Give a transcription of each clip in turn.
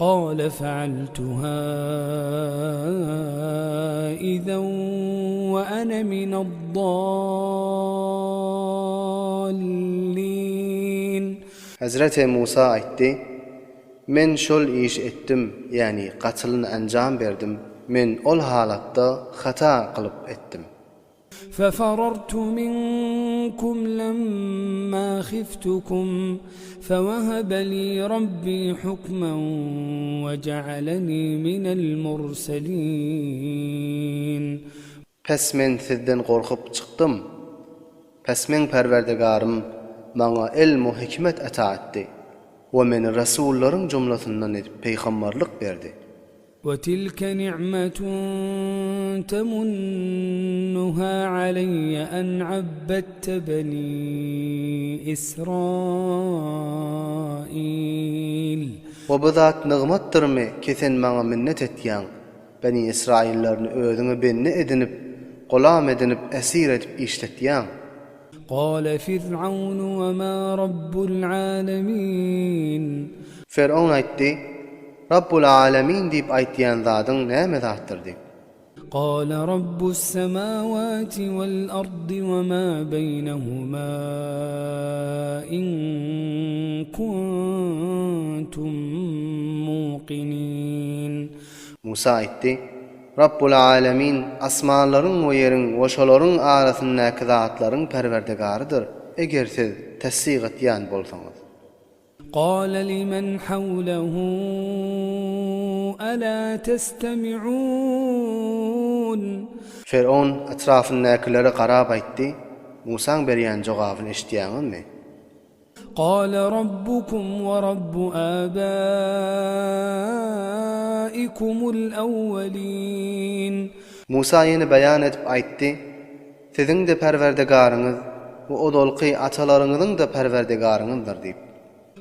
Kâle fealtuhâ izen ve ene mine'd-dâllîn. Hezreti Musa aýtdy, Men şol işi etdim, ýagny gatylyny enjam berdim, men ol halatda hata kylyp etdim. Feferartu minkum lemma hiftukum fewehebe li Rabbi hukmen ve jealeni minel murselin. Pes men sizden gorkup çykdym. Pes meň Perwerdigarym maňa elm-u hikmet ata etdi we meni resullaryň jumlasyndan edip peýgambarlyk berdi. We tilke ni'metun temunnuha aleýe en abbedte beni Israil. We bu zat nygmatdyrmy ki sen maňa minnet etýäň, beni Israillaryny özüňe bende edinip, gulam edinip, esir edip işletýäň? Gale Fir'aunu we ma Rabbul alemin. Fer'aun aýtdy, Rabbul alemin diýip aýtýan zadyň näme zatdyr diýip. Gale Rabbus semawati wal ardy we ma beýnehuma in kuntum muqinin. Musa aýtdy, Rabbul Alemin asmanlaryň we ýeriň we şolaryň arasyndaky zatlaryň Perwerdigarydyr, eger siz tassyk etýän bolsaňyz. Gale limen hawlehu ala testemi'un. Fer'on etrafyndakilere garap aýtdy, Musaň berýän jogabyny eşidýäňizmi? Gale rabbukum we rabbu abaikumul awwelin. Musa ýene beýan edip aýtdy, Siziň-de Perwerdigaryňyz we ozalky atalaryňyzyň-da Perwerdigaryňyzdyr diýip.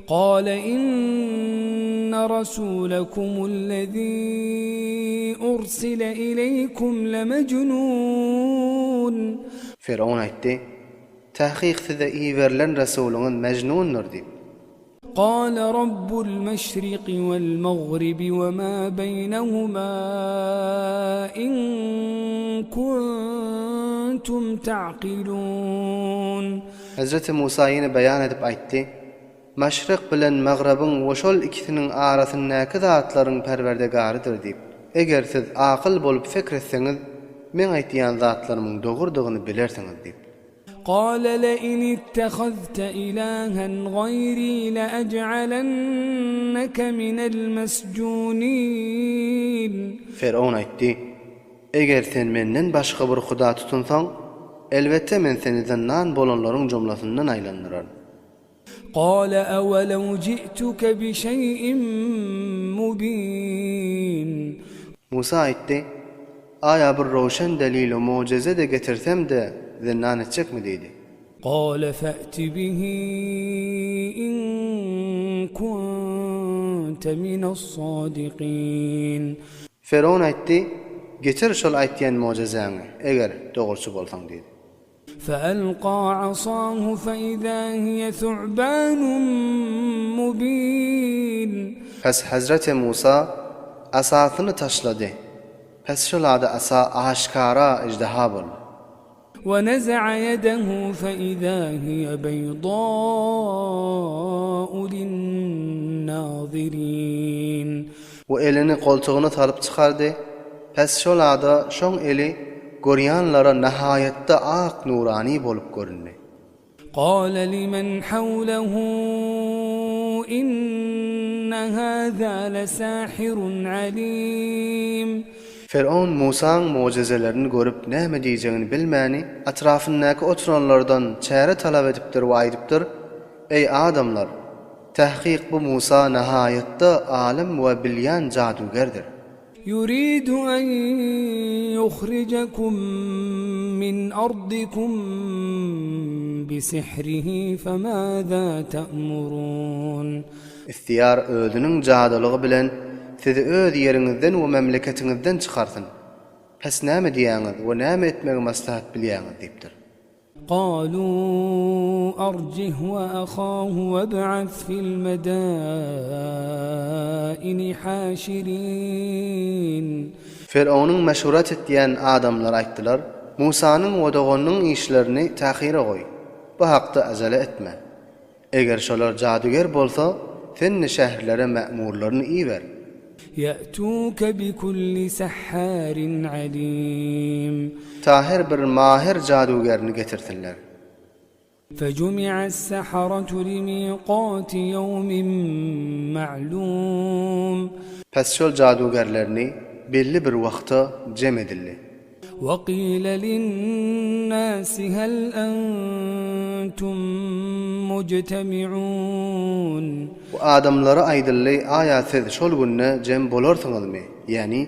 Gale inne rasulakumul-lezî ursile ileýkum lemejnûn. Fer'on aýtdy, Takyk size iberilen resulyňyz Mejnundyr diýip. Gale Rabbul meşriki wel magribi we ma beýnehuma in kuntum ta'kilun. Hezreti Musa ýene beýan edip aýtdy, Maşryk bilen Magrybyň we şol ikisiniň arasyndaky zatlaryň Perwerdigarydyr diýip. Eger siz akyl bolup fikr etseňiz, meň aýtýan zatlarymyň dogrudygyny bilersiňiz diýip. Gale lein ittehazte ilahen gaýri leej'alenneke minel mesjunin. Fer'own aýtdy, Eger sen menden başga bir huda tutunsaň, elbetde men seni zyndan bolanlaryň jumlasyndan aýlandyraryn. Gale ewelew ji'tuke bişeý'in mubin. Musa aýtdy, Aýa bir röwşen delil-u mugjyza-da getirsem-de, zyndan etjekmi? diýdi. Gale fe'ti bihi in kunte mine's-sadikin. Fer'own aýtdy, Getir şol aýtýan mugjyzaňy, eger dogruçy bolsaň diýdi. Feelka asahu feizâ hiye thu'bânun mubîn. Pes Hezreti Musa asasyny taşlady. Pes şol ada asa aşkara eždeha boldy. Ve neze'a yedehu feizâ hiye beydâ'u linnâzirîn. We elini goltugyna salyp çykardy. Pes şol ada şoň eli görýänlere nahaýatda ak nurany bolup göründi. Gale limen hawlehu inne haza lesahirun alim. Fer'own Musaň mugjyzelerini görüp näme diýjegini bilmäni, atrafyndaky oturanlardan çäre talap edipdir we aýdypdyr, Eý adamlar! Tahkyk bu Musa nahaýatda alym we bilýän jadugerdir. Ýuridu en ýuhrijekum min ardikum bisihrihi femâzâ te'murûn. Isleýär özüniň jadylygy bilen sizi öz ýeriňizden we memleketiňizden çykarsyn. Pes näme diýýäňiz we näme etmegi maslahat bilýäňiz diýipdir. Galu arjih we ahahu web'as fil medaini haşirin. Ferownyň meşurat etýän adamlary aýtdylar, Musanyň we doganynyň işlerini tähire goý. Bu hakda ajele etme. Eger şolar jadygär bolsa, sen-de şäherlere mämurlaryny iber. Ýa'tuke bikulli sahharin alim. Ta her bir mahyr jadygärini getirsinler. Fejumi'as-saharatu limiqati ýewmin ma'lum. Pes şol jadygärlerini belli bir wagta jem edildi. وَقِيلَ لِلنَّاسِ هَلْ أَنْتُمْ مُجْتَمِعُونَ. We adamlara aýdyldy, Aýa siz şol günde jem bolarsyňyzmy? Ýagny.